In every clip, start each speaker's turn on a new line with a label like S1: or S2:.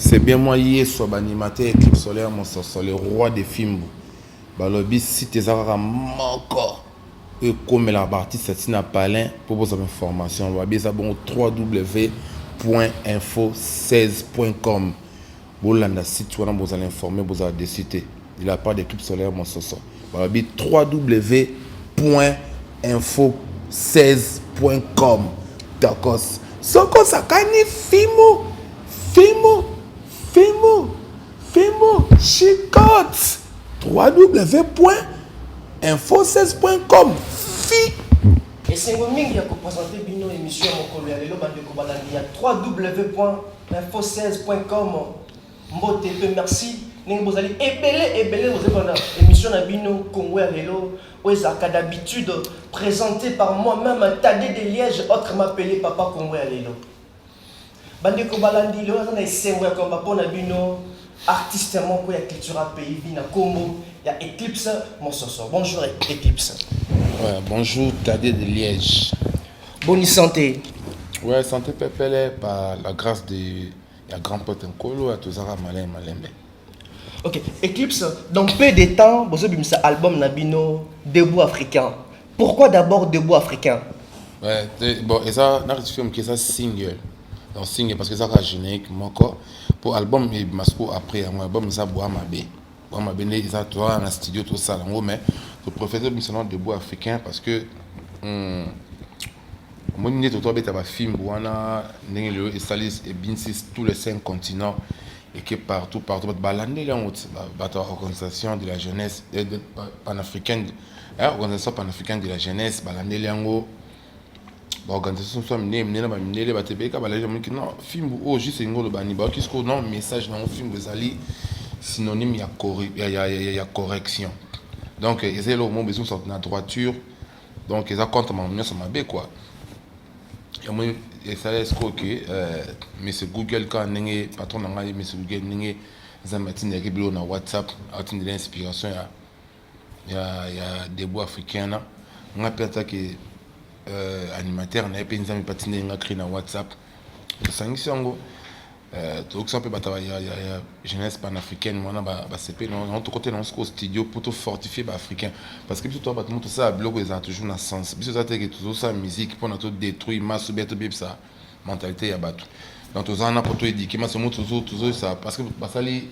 S1: C'est bien moi, Yesu Banimateur Éclipse Solaire Mososo, le roi des Fimbu. Balobi site eza kaka moko oyo ekomelaka baartiste ntina palin mpo bozwa information. Babi eza bongo www.info16.com. Bolanda site wana, bozala informé, bozala déçu te. De la part d'Éclipse Solaire Mososo, balobi www.info16.com. Tokos soko osakani fimu fimu fimu fimu chicote, www.info16.com fi.
S2: Esengo mingi ya koprésenter bino émission ya mokolo ya lelo. Bandeko balandi ya www.info16.com, mbote mpe merci ndenge bozali ebele ebele bozali kolanda émission na bino Congo ya lelo, oyo ezalaka d'habitude présenté par moi-même, Tadé de Liège, autrement appelé Papa Congo ya lelo. Bandeko balandi, lelo aza na esengo ya koyamba mpo na bino artiste moko ya Cultura Pays Vie na nkombo ya Eclipse Mososo. Bonjour Eclipse.
S1: Ouais, bonjour Tadé de Liège.
S2: Bonne santé?
S1: Ouais, santé pepele, par la grâce de ya grand pote Nkolo, tozaka malembe malembe.
S2: Ok, Eclipse, dans peu de temps bozobimisa album na bino Debout Africain. Pourquoi d'abord Debout Africain?
S1: Ouais, bon, eza na rectifier moke, eza single. Donc single parce que eza kaka générique moko po album ebima siko après yango. Album eza Bwa Mabe. Bwa Mabe nde eza, toza na studio, tosala yango, mais topréféré bimisa nano Debout Africain parce que omoni nde totobeta bafimbu wana ndenge lelo esali, ebinisi tous les cinq continents, eke partout partout, bato balandeli yango ti bato ya organisation de la jeunesse panafricaine, organisation panafricaine de la jeunesse balandeli yango, baorganisation so ya minene minene na bamindele, bato ebeleka balali. Bamoniki non, fimbu oyo juste elingi oloba nini? Bayoki sikoyo non, message nango, fimbu ezali synonyme ya correction. Donc eza eloko moko bezongisa na droiture, donc eza contre makambo nyonso mabe quoi. Yango esala sikoyo ke monsieur Google, kaka ndenge patron na ngai monsieur Google, ndenge Nzambe atindaki biloko na WhatsApp, atindela inspiration ya Debout Africain na nga mpe atake animateur na ye mpe Nzambe mpe atindeli nga cri na WhatsApp. Tosangisi yango, tokokisa mpe bato ya jeunesse panafricaine wana basepeli yango. Tokotela yango sikoyo studio mpo tofortifie baafricain, parce que biso toa bato mo tosala biloko ezala toujours na sens. Biso eza teke tozosala musique mpona todétruire masse, bien tobebisa mentalité ya bato. Donc toza wana mpo toéduquer masse mo tozoyesa, parce que basali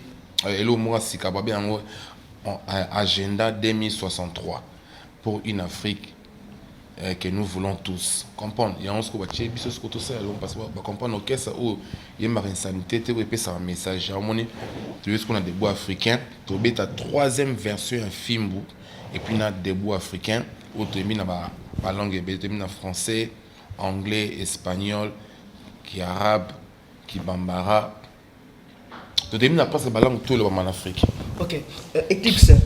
S1: eloko moko ya sika, babe yango agenda 2063 pour une Afrique que nous voulons tous comprendre. Yango sikoyo batie biso sikoyo tosala eloko, parce que bacomprendre orchestre oyo yembaka insanité te, oyo epesaka message. Yango moni toye sikoyo na Debout Africain, tobeta troisième version ya fimbu et puis na Debout Africain oyo toyembi na balangue ebele. Toyembi na français, anglais, espagnol, kiarabe, kibambara, totoyembi na presque balangue to elobama na Afrique.
S2: Ok, Eclipse,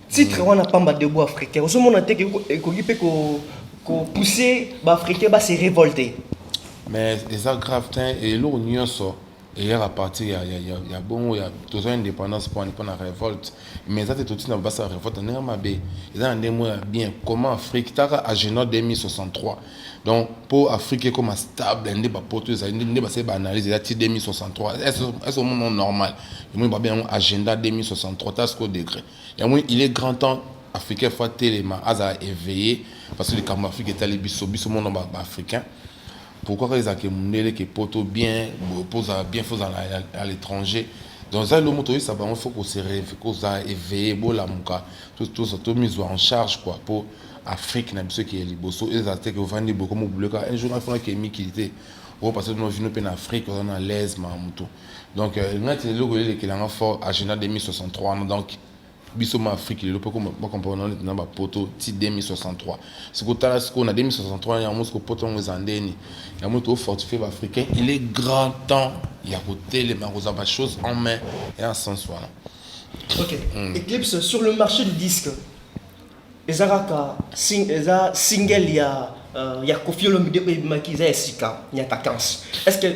S2: titre wana pamba Debout Africain, ozomona te ekoki mpe kopousser baafricain base révolter?
S1: Mais eza grave te. Eloko nyonso eyaka partir ya bongo ya tozwa indépendance mpona révolte, mais eza te totina basala révolte na ndenge mabe, eza na ndenge moko ya bien. Comment Afrique taka agenda 2063, donc mpo Afrique ekoma stable nde bapoto ezali nde basali baanalyse, eza ti 2063. Est ce omona normal? Emoni babe yango agenda 2063, ta sikoyo degré yango. Il est grand temps africain faut atelema, azala éveillé, parce que likambo Afrique etali biso, biso mono baafricain. Pourquoi kaka ezalaka mondele ke poto bien, po ozala bien faut ozala à l'étranger? Donc eza eloko toyebisa bango, faut kozala éveillé, bolamuka, tomizwa en charge quoi, po Afrique na biso ekeye liboso. Ezala te ke ovandi boye komo obuleka un jour afonaki emikili te, opase no vino mpe na Afrique oza na l'aise mamutu. Donc ngai ti eloko elekelanga fort, agenda 2063 wana. Donc biso ma Afrique lelo mpo bacomprendre neti na bapoto ti 2063. Sikoyo tala sikoyo na 2063 yango sikoyo poto yango eza ndeni. Yango tofortifie baafricain, il est grand temps ya kotelema, kozwa bachose en main ya na sens wana.
S2: Ok, Eclipse, sur le marché du disque, eza kaka eza single ya Koffi Olomide oyo ebimaki, eza ya sika, Nyatakanse. Est ce que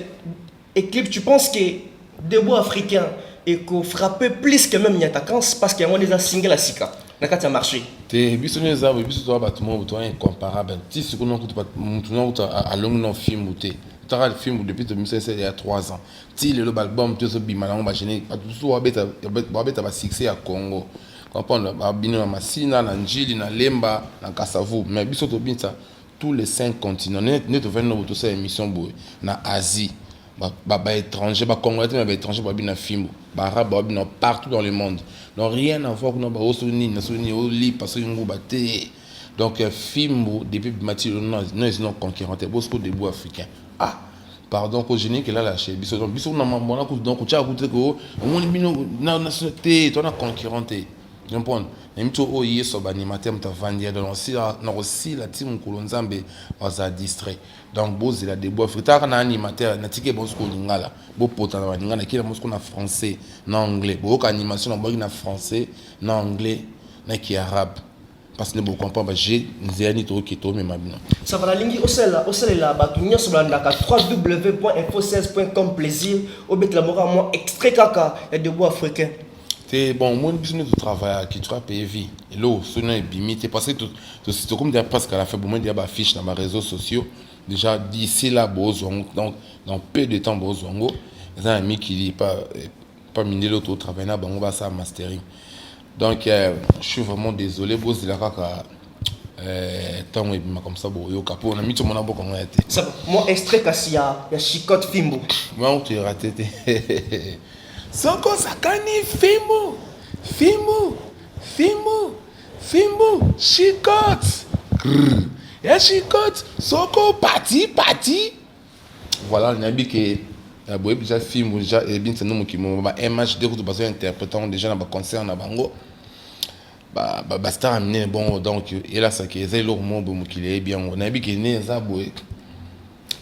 S2: Eclipse, tu penses que Debout Africain ekofrappe plus que même Nyatakanse, parce que yango wana eza single ya sika na kati ya marché?
S1: Te, biso nde eza boye, biso toza bato moko toza incomparable. Ti sikoyo nakutu mutu nakutu alongi na fimbu te. Totaka film depuis tobimisa ese ya 3 ans ti lelo, baalbum to ezobima nango, bagénérique, bato mosusu babeta basuccès ya Congo, comprendre, babino na Masina, na Njili, na Lemba, na Kasavu. Mais biso tobinisa tous les cinq continents. Nde tovandi na bo tosala émission boye na Asie, baétranger, bacongolais te, mais baétranger babina fimbo, baarabe babina partout dans le monde. Donc rien à voir kuna baoso nini na soki nini olipa soki nguba te. Donc fimbo depuis bimati, non, ezi non concurrent te. Bosiko Debout Africain, ah pardon, ko générique elala chez biso. Donc biso na mambo wana, donc kotiaka kutu te ko omoni bino te, to na concurrent te, comprendre. Na miti oyo yeso baanimateur, moto avandi ya donc na kosila ti mokolo Nzambe azala distrait. Donc bozela Debout Afrique taka na animateur natiki bosiko lingala, bopota na baninga nakili mosiko na français, na anglais. Boyoka animation na boyaki na français, na anglais, na ki arabe, parce que bocomprendre baje nzela nini tokoki tomema bino.
S2: Ça va, nalingi osalela bato nyonso balandaka www.info16.com plaisir, obetela moko mwa extrait kaka ya Debout Africain.
S1: Te, bon, omoni biso nde totravailla Cultura Pays Vie. Eloko soki na ebimi te, parce que tokomi déjà presque à la fin. Bomoni déjà baaffiche na baréseaux sociaux déjà. D'ici là bozwa yango, donc dans peu de temps bozwa yango. Eza na mikili pa mindele oyo totravaille na bango, basala mastering. Donc je suis vraiment désolé, bozela kaka ntango ebima comme ça, boyoka mpo na miti omona bokango ya te.
S2: Mwa extrait kasi ya Chicote Fimbo.
S1: Mwa toyera te te. Soko osakani fimbu, fimbu, fimbu, fimbu, chicote ya chicote, soko pati pati. Voilà, nayebi ke boyebi déjà fimbu déjà ebinisa nde mokili ba MHD kutu bazo interpréter yango déjà na baconcert na bango, bastar ya minene. Bongo donc elasaki eza eloko moko boye, mokili eyebi yango. Nayebi ke nde eza boye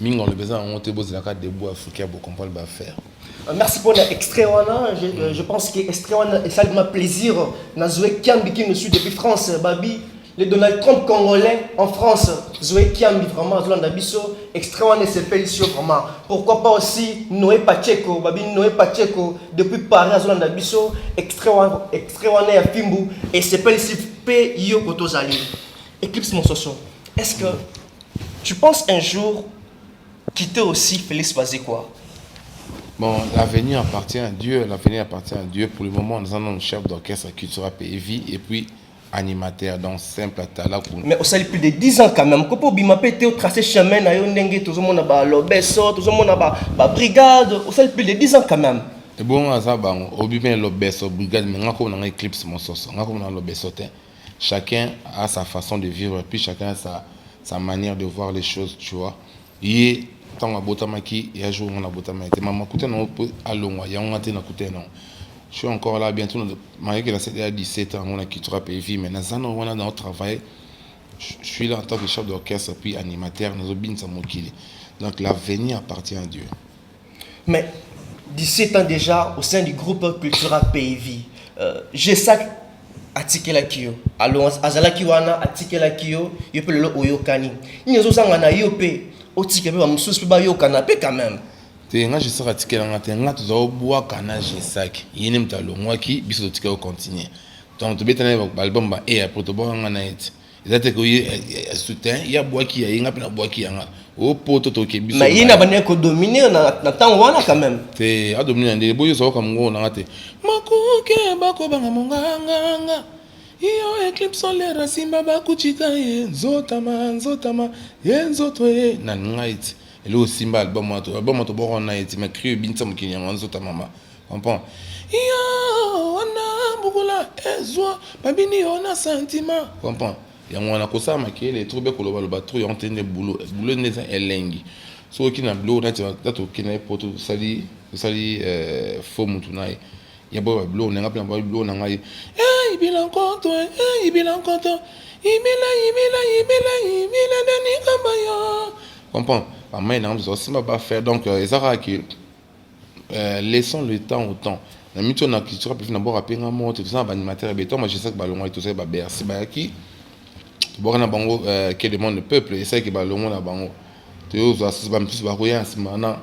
S1: mingi, olobi eza yango te. Bozelaka Debout Africain, bocomprendre baaffaire.
S2: Merci pour l'extrait wana. Je pense que extrait wana esali vraiment plaisir na Zoé Kiambi qui nous suit depuis France. Babi le Donald Trump congolais en France, Zoé Kiambi, vraiment azolanda biso. Extrait wana esepeli yo vraiment. Pourquoi pas aussi Noé Pacheco, babi Noé Pacheco depuis Paris azolanda biso. Extrait wana, extrait wana ya fimbu esepelisi mpe yo kotozali. Eclipse Monsoso, est-ce que tu penses un jour quitter aussi Félix Wazekwa?
S1: Bon, l'avenir appartient à Dieu. L'avenir appartient à Dieu. Pour le moment, nous avons un chef d'orchestre Cultura Pays Vie et puis animateur. Donc, simple à Tala.
S2: Mais osali plus de 10 ans quand même. Kopo bima pe te tracé chemin na yo ndenge tozomona ba lobeso, tozomona ba brigade, osali plus de 10 ans quand même.
S1: Et bon, aza bango, obi bien lobeso, brigade, mais nga ko na Eclipse Monsoso. Nga ko na lobeso te. Chacun a sa façon de vivre et puis chacun a sa manière de voir les choses, tu vois. Ye ntango abotamaki ya jour ngo nabotamaki te, mama kuta nango mpo alongwa yango nga te nakuta nango. Je suis encore là, bientôt malgré que na ya 17 ans ngo na Cultura Pays Vie, mais naza na wana na travailler. Je suis là en tant que chef d'orchestre puis animateur, nazobinisa mokili. Donc l'avenir appartient à Dieu.
S2: Mais 17 ans déjà au sein du groupe Cultura Pays Vie, Gesac atikelaki yo, alors azalaki wana, atikelaki yo, yo mpe lelo oyokani nini ezozanga na yo mpe otika mpe bamosusu mpe bayokana mpe quand même?
S1: Te, nga Gesac atikelanga te. Nga toza obwaka na Gesac, ye nde moto alongwaki, biso totika kocontinue. Donc tobetana ye baalbum ba e après tobwakanga na ye te. Eza te ke soutien ye abwaki ya ye, nga mpe nabwaki yanga o poto toke biso.
S2: Mais ye na bandeki kodominer na ntango wana quand même.
S1: Te, adominer na ndenge boyo ozoyoka mongongo nanga te. Makuke bakobanga monganganga iyo éclipse solaire asimba bakutika ye nzotama nzotama ye nzoto ye na ngai ti eloko osimba album wana, album wana tobwaka na ye ti. Mais cri ebinisa mokili yango nzota mama, comprend iyo wana mbukula ezwa babini yo na sentiment, comprend yango wana. Kosala makele trop be, kolobaloba trop yango te. Nde boulot, boulot nde eza elengi. Soki na biloko neti tata okende ye po tosali fo mutu na ye ya boyo babiloko na nga mpe na boyo biloko na ngai. Ibila nkoto, ibila nkoto, ibila, ibila, ibila, ibila dani kamba yo, comprend bamai na nga tozosimba bafaire. Donc eza kaka ke laissons le temps au temps. Na miti oyo na Culture mpe na bwaka mpe nga moko te. Toza na baanimateur ebele. Ntango Majesaki balongwaki, tozali babercy bayaki, tobwaka na bango que demande le peuple, esalaki balongo na bango. Toyozwa susu bamisusu bakoya na nsima wana.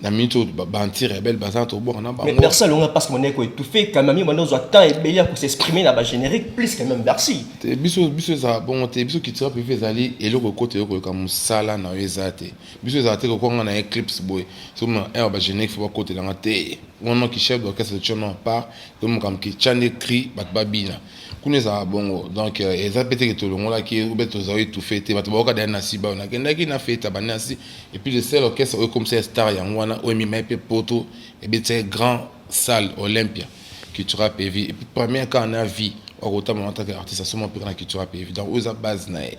S1: Na minute oyo ba anti-rebelle baza na tobwaka na
S2: bango. Mais Bercy alonga parce que moneko étouffé quand même, bando ozwa temps ebele ya kos'exprimer na bagénérique plus quand même Bercy.
S1: Te, biso ezala bongo te. Biso Cultura Pays Vie ezali eloko ekota, eloko koleka mosala na yo eza te. Biso ezala te kokwanga na Eclipse boye, soki na aire bagénérique fo bakotelanga te. Wana ki chef d'orchestre tia no part to mokambo ki tia nde cri, bato babina kuna, ezala bongo. Donc eza mpe teke tolongolaki obe tozala étouffé te. Bato baoka daya na si bayo nakendaki na feta banasi. Et puis le seul orchestre oyo comme ça star yango wana oyo emema ye mpe poto, ebetisaki grand salle Olympia, Cultura Pays Vie. Et puis première cas na vie akotama en tant que artiste asoma mpe na Cultura Pays Vie. Donc oyo eza base na ye.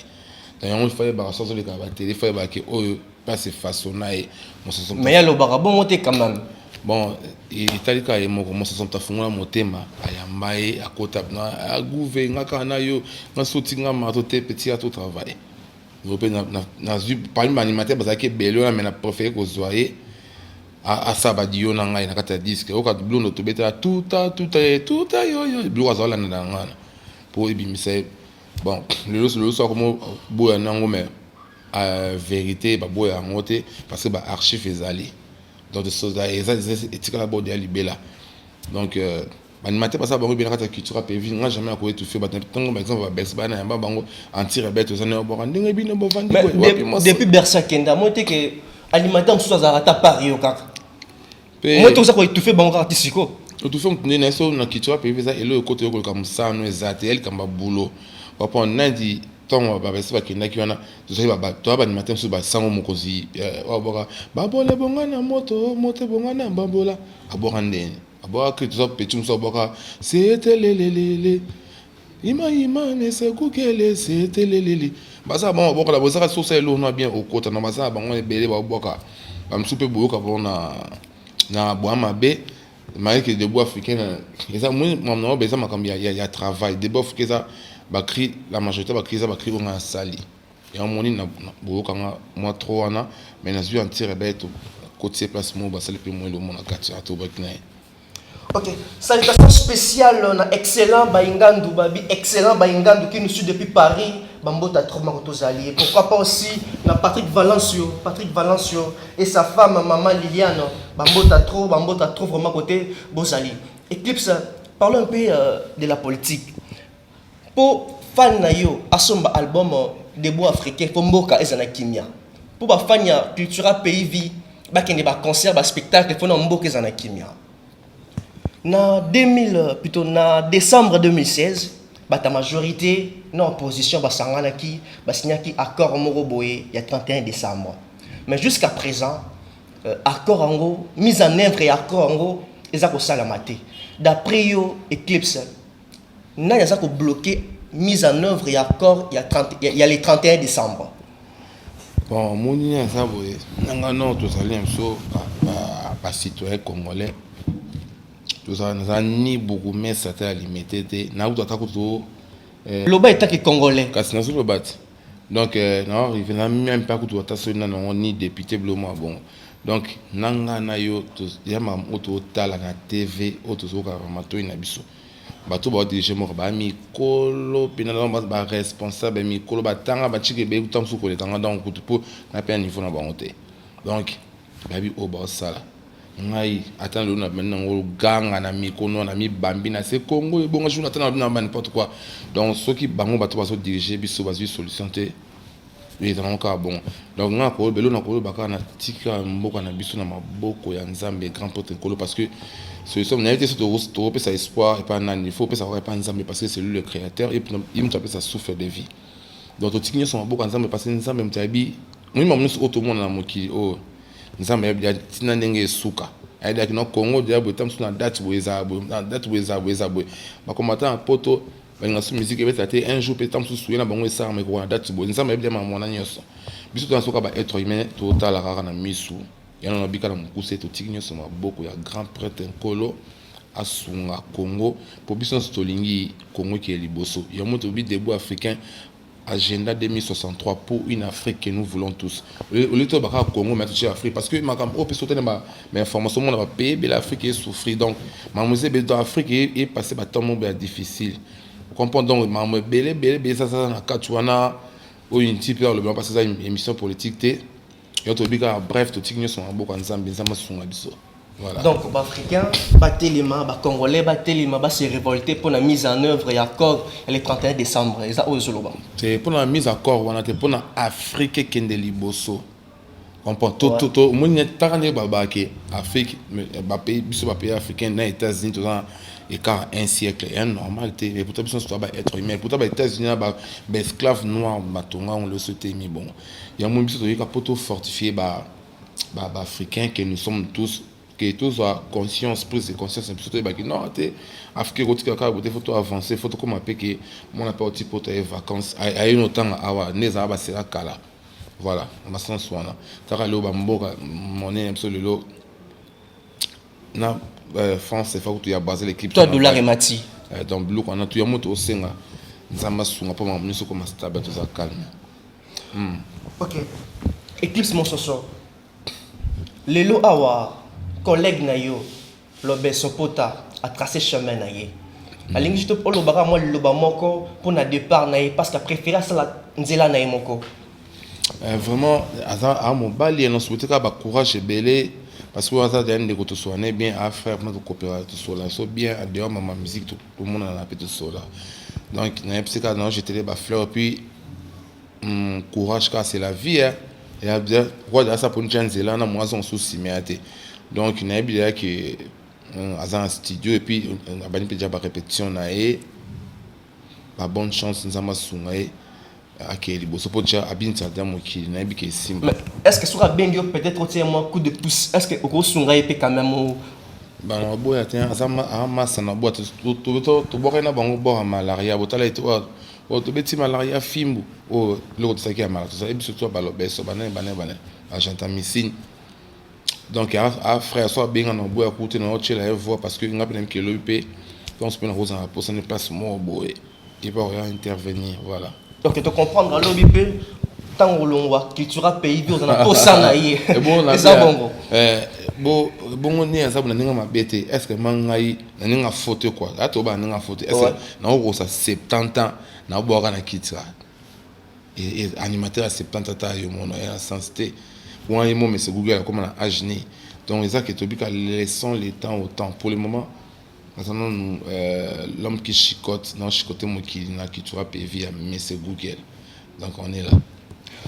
S1: Donc yango ifa yebaka so azoleka batele, ifa yebaka ke oyo mpasi façon na ye mosusu.
S2: Mais alobaka bongo te quand même.
S1: Bon, etali kaka ye moko. Mosusu moto afungola motema, ayamba ye, akota agouve nga kaka na yo, nga soti nga marto te, petit ya to travail mpe nazwi parmi baanimateur bazalaki ebele wana, mais na préféré kozwa ye asala badio na ngai na kati ya disque. Oyoka bilondo tobetela tuta tuta ye tuta yoyo, biloko azala olanda na ngana mpo ebimisa ye. Bon, lelo so akomo boya nango, mais vérité baboya yango te parce que baarchive ezali. Donc eza etikala bode ya libela. Donc baanimateur basala bango ebele na kati ya Cultura Pays Vie. Nga jamais nakoki étouffe bato. Ntango par exemple babesi bana yamba bango anti-rebelle, toza na boka ndenge bino bovandi.
S2: Depuis Bercy akenda, moi te ke animateur mosusu azalaka ata part yo kaka moi te, oza koétouffe bango kaka ti siko.
S1: Étouffe motu nde na so na Cultura Pays Vie eza eloko ekota yo koluka mosano eza te, ya likambo ya bulo wapon nandi. Ntango babesi bakendaki wana, tozali toya baanimateur mosusu basango mokonzi abwaka babola ebonga na moto, moto ebonga na babola, abwaka ndeni, abwaka cri. Toza petit mosusu abwaka setelelelele ima nesekukele setelelele. Baza bango babwaka bozaka sosa eloko na bien okota na baza na bango ebele babwaka. Bamosusu mpe boyoka bango na bwa mabe malgré que Debout Africain eza makambo, eza makambo ya travail. Debout Africain eza bacri, la majorité bacri eza bacri oyo nga asali yango. Moni boyokanga mwa trop wana, mais nazwi anti-rebelle kotie place moko basali mpe mwa eloko na kati ya tobaki na ye.
S2: Ok, salutations spéciale na excellent Baingandu, Babi, excellent Baingandu qui nous suit depuis Paris, Bambota Troma Tozali. Et pourquoi pas aussi na Patrick Valencio, Patrick Valencio et sa femme Maman Liliane, Bambota trop, Bambota trop vraiment côté Bozali. Eclipse, parlons un peu de la politique. Pour fan na yo, asomba album Debout Africain, pour mboka ezana kimia. Pour ba fan ya Cultura Pays Vie, bakende ba concert, ba spectacle, faut na mboka ezana kimia. Na 2000, plutôt na décembre 2016, bata majorité na opposition basanganaki, basignaki accord moko boye ya 31 décembre. Mais jusqu'à présent, accord yango, mise en œuvre ya accord yango eza kosalama te. D'après yo Eclipse, nani aza kobloquer mise en œuvre ya accord ya, 30, ya le 31 décembre?
S1: Bon, omoni aza boye nanga no tozali na biso bacitoyen congolais, tozala naza ni bourgmestre ata ya Limete te, nakuta ata kutu.
S2: Loba etaki congolais.
S1: Kasi nazoloba te. Donc na arrivé na même pas kutu ata soki nano yango ni député bilo mwa bongo. Donc na nga na yo, ya makambo oyo totala na TV, oyo tozokaka matoi na biso, bato baodirige moko baya mikolo mpena, baresponsable mikolo batanga batika ebele kuta mosusu kolekanga. Donc kutu mpo na mpe ya niveau na bango te. Donc bayebi oyo baosala. Ngai ata lelo na bandi nango ganga na mikono na mibambi na se Congo ebonga jour ata na ba n'importe quoi. Donc soki bango bato bazodirige biso bazwi solution te, ezalaka kaka bongo. Donc nga koloba eloko na koloba kaka na tika mboka na biso na maboko ya Nzambe, grand prêtre Nkolo, parce que solution nayebi te. So tokopesa espoir epa nani? Il faut opesa kaka epa Nzambe, parce que c'est lui le créateur, ye moto apesa souffle de vie. Donc totiki nyonso maboko ya Nzambe, parce que Nzambe moto ayebi moyima nyonso oyo tomona na mokili oyo. Nzambe ayebi ntina ndenge esuka, ayebaki na Congo deya boye, ta mosusu na date boye ezala boye, na date boye ezala boye, eza boye. Bakomata na poto balinga so musique ebeta te un jour mpe ta mosusu ye na bango esalama ekoka na date boye. Nzambe ayebi makambo wana nyonso. Biso tona soka ba être humain, totala kaka na misu yana na bika na mokuse. Totiki nyonso maboko ya grand prêtre Nkolo, asunga Congo mpo biso nyonso tolingi Congo ekeye liboso. Yango tobi Debout Africain, agenda 2063 pour une Afrique que nous voulons tous. Au lieu de dire Congo, mais tu Afrique, parce que makambo oyo pe ba information mon ba pays de l'Afrique est souffrir. Donc mamuze be dans Afrique est passé ba temps mo difficile. Vous comprenez? Donc mamu belé belé belé ça ça na kati wana oyo nti pe le parce que ça émission politique te. Yo toyebi kaka, bref, totiki nyonso na maboko ya Nzambe. Nzambe asunga biso, voilà.
S2: Donc baafricain batelema, bacongolais batelema, base révolter mpona mise en œuvre ya accord ya le 31 décembre. Eza oyo ezoloba.
S1: Te, mpona mise accord wana te, mpona Afrique ekende liboso, comprend. Omoni taka ndenge balobaka ke Afrique, bapays, biso bapays africain na États-Unis toza écart un siècle, eya normal te. Mais pourtant biso nyonso toza baêtre humain. Pourtant baÉtats-Unis na baesclave noir batonga yango. Loso etemi bongo yango, biso toyeka mpo tofortifie baafricain que nous sommes tous, ke tozwa conscience, prise de conscience na biso, toyebaki non te, Afrique ekotika kaka bote. Faut toavancer, faut tokóma mpe ke mwana mpe oti poto, aye vacance, aye notanga awa nde ezala basela kala. Voilà, na basens wana taka lelo bamboka monene na biso lelo na France efa kutu ya Basel équipe.
S2: To dollar emati.
S1: Donc biloko wana tuya moto osenga Nzambe asunga mpo makambo nyonso koma stable, toza calme.
S2: Ok, Eclipse Mososo, lelo awa collègue na yo Lobeso Pota atrace chemin na ye. Alingi juste olobaka mwa liloba moko mpona départ na ye, parce que apréféré asala nzela na ye moko.
S1: Vraiment aza a mobali ya nosouhaite kaka bacourage ebele, parce que aza deya ndeko, tosolane bien, a frère mpona tokopera, tosola so bien adehors mama musique, tomonana mpe tosola. Donc nayebisi kaka naojetele bafleur, puis courage kaka, c'est la vie, hein. Ya bien roi asa mponi tia nzela na mwa azonga so nsima ya te. Donc nayebi deya ke aza na studio et puis abandi mpe deja barépétition na ye. Babonne chance, Nzambe asunga ye, akeye liboso mpo tia abinisa da mokili, nayebi ke esimba.
S2: Mais est ce que soki abengi yo, peut-être otie mwa coup de pouce, est ce que okosunga ye mpe quand même?
S1: Bana baboya te, aza masa na boya, tobwakaki na bango bord ya malaria. Botala ete oyo tobeti malaria fimbu, oyo eloko tosalaki ya mala, tozali biso to balobeso banene banene banene bagentamicine. Donc a frère so abenga na boya kutu na otiela ye voix, parce que nga mpe nayebi ke elobi mpe donc mpe nakozala na posani place moko boye epa oya intervenir, voilà.
S2: Donc tocomprendre alobi mpe ntango olongwa Cultura Pays Vie, oza na posa na ye, eza bongo?
S1: Bongo nde aza na ndenge mabe te. Est ce que ma ngai na ndenge afote quoi, ata toba na ndenge afote, est ce que nakokosa 70 ans nabwaka na kiti animateur ya 70? Ata yo mono ya na sens te wana, ye mo mese Google akóma na âge ni. Donc eza ke tobika, laissons le temps au temps. Pour le moment naza nanu l'homme qui chicote na chicote mokili na Cultura Pays ya mese Google. Donc on est là.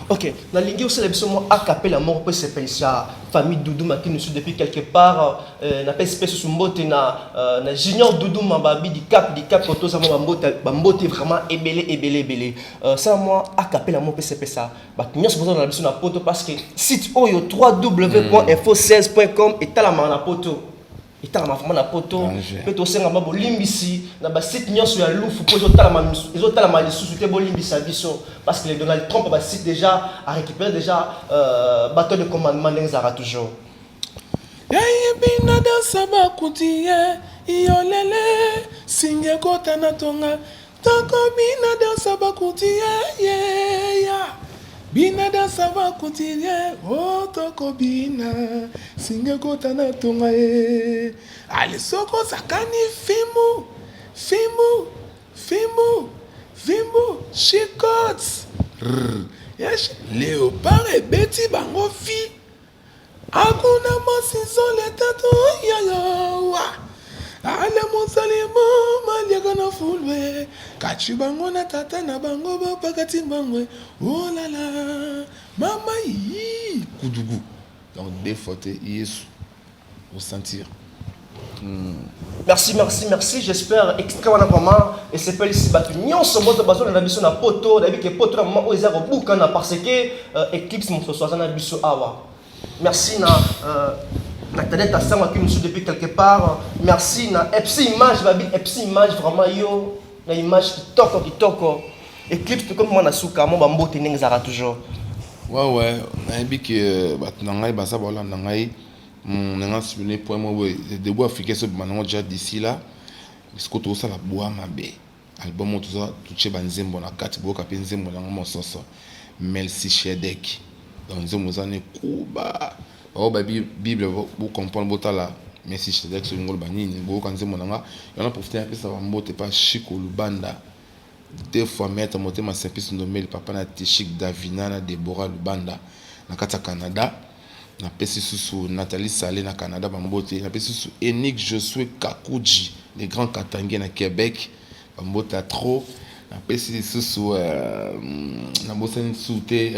S2: Ok, nalingi osala biso mwa acapella moko mpo esepelisa famille Duduma Kinusu depuis quelque part. Napesi mpe susu mbote na Junior Duduma, babi Dicap, Dicap kotoza mwa bambote, bambote vraiment ebele ebele ebele. Sala mwa acapella moko mpo esepelisa bato nyonso bozala na biso na poto, parce que site oyo www.info16.com etalamaka na poto, etalama vraiment na poto. Mpe tosengama bolimbisi na basite nyonso ya lufu mpo ezotalama lisusu te. Bolimbisa biso, parce que le Donald Trump basite déjà a récupéré déjà bateau de commandement ndenge ezalaka toujours.
S1: Yayebi na dansa bakuti ye iyolele singe kota na tonga tokomi na dansa bakuti ye ye ya bina dansa bakuti ye o tokobina singe kota na tonga ye ale soko sakani fimbu fimbu fimbu fimbu chicote léopard ebeti bango fi akuna masizole tato yayawa ale mosali maliaka na fulwe kachi bango na tata na bango bapakati mbangwe olala mama yi kudugu. Donc deux fois te Yesu osentir.
S2: Merci, merci, merci. J'espère extrait wana vraiment esepelisi bato nyonso bozo bazolanda biso na poto. Nayebi ke poto na mama oyo eza kobukana, parce que Eclipse Mososo aza na biso awa. Merci na Tadet asangaki mosusu depuis quelque part. Merci na Epsi Image, babi Epsi Image, vraiment yo na image kitoko kitoko. Eclipse, tokomi mwana suka mo bambote ndenge ezalaka toujours.
S1: Ouais, nayebi ke bato na ngai baza baolanda ngai. Nanga souligner point moko boye: Debout Africain so bima nango déjà d'ici là, siko tozosala bwa mabe album oyo toza totie banzembo na kati. Boyoka mpe nzembo nango mososo Melchizedek. Donc nzembo eza ne kuba bao ba Bible, bocomprendre, botala Melchizedek soki ngoloba nini. Boyoka nzembo na nga yana, profite napesa bambote pa Chiko Lubanda, deux fois maître motema Simplice Ndomeli, papa na Tishik Davina na Debora Lubanda. na kati ya Canada. Napesi susu Nathalie Salé na Canada bambote. Napesi susu Enik Josué Kakuji, le grand Katangais na Québec, bambote ya trop. Napesi lisusu nabosani lisusu te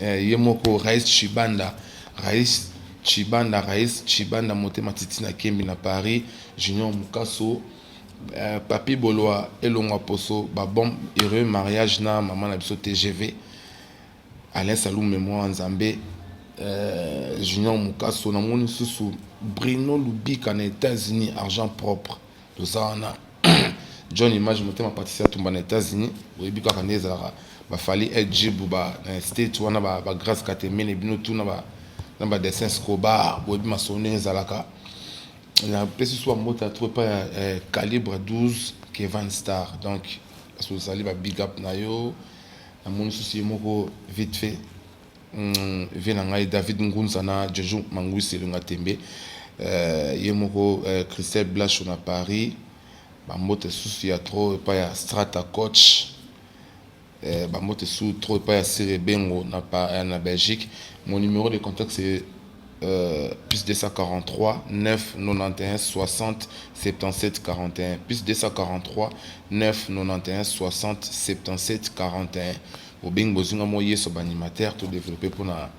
S1: ye moko Raïs Chibanda, Raïs Chibanda, Raïs Chibanda motema titi na Kembi na Paris, Junior Mukaso, Papi Bolwa elongwa poso babon heureux mariage na mama na biso TGV Alain Salou, mémoire Nzambe, Junior Mukaso. Namoni lisusu Bruno Lubika na États-Unis, argent propre, toza wana. John Image motema Patricia Tumba na États-Unis, oyebi kaka nde ezalaka bafali Ejibu ba na state wana, bagrâce katemene bino tu na badessin Scobar, boyebi masolo ndenge ezalaka. Napesi so bambote ya trop epai ya Calibre 12 Kevan Star, donc parce que ozali ba big up na yo. Namoni susu ye moko vite fait, vie na ngai David Ngunza na Jojo Mangwisi Elonga Tembe, ye moko Christelle Blacho na Paris, bambote susu ya trop epai ya Strata Coach, bambote susu trop epai ya Sire Bengo na Belgique. Mon numéro de contact, c'est plus 243 9 91 60 77 41, plus 243 9 91 60 77 41. Obengi, bozinga mo yeso baanimateur to développer mpona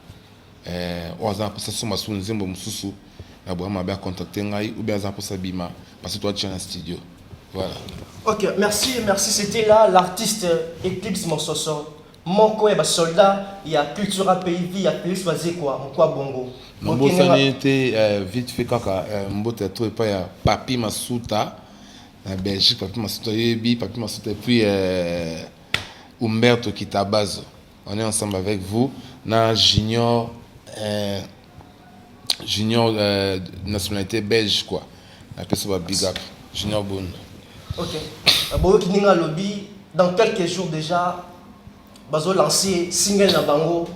S1: oyo aza na mposa somba su nzembo mosusu na boya mabe, acontacte ngai, ou bien aza na mposa bima parce que toatia na studio. Voilà.
S2: Ok, merci, merci. C'était là l'artiste Eclipse Monsoso. Moko ya basoldat ya Cultura Pays Vie ya Félix Wazekwa Mokwa Bongo.
S1: Nabosani te, vite fait kaka, mbote ya trop epai ya Papi Masuta na Belgique, Papi Masuta, oyebi Papi Masuta, et puis Umberto Kitabazo, on est ensemble avec vous, na Junior, Junior, nationalité belge quoi, napesi ba big up Junior Bondo.
S2: Ok, boyoki ndenge alobi, dans quelques jours déjà bazo lancer single na bango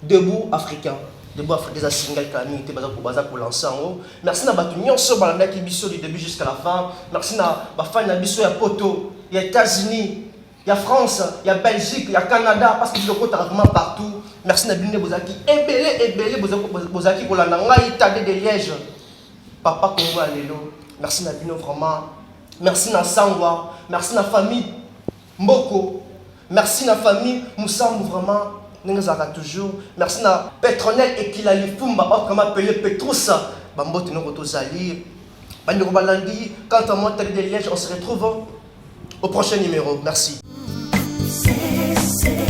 S2: Debout Africain. Debout Africain eza single kala mingi te baza kolancer yango. Merci na bato nyonso balandaki biso du début jusqu'à la fin. Merci na bafani na biso ya Poto, ya États-Unis, ya France, ya Belgique, ya Canada, parce que biso tokotaka vraiment partout. Merci na bino nde bozalaki ebele ebele, bozalaki kolanda ngai Tade de Liège, papa Congo ya lelo. Merci na bino vraiment. Merci na Sangwa, merci na famille Mboko, merci na famille Musambu, vraiment ndenge ezalaka toujours. Merci na Petronel Ekila Lifumba, autrement appelé Petrus, bambote noko. Tozali bandeko balandi. Quant à moi, Tade de Liège, on se retrouve au prochain numéro. Merci.
S3: C'est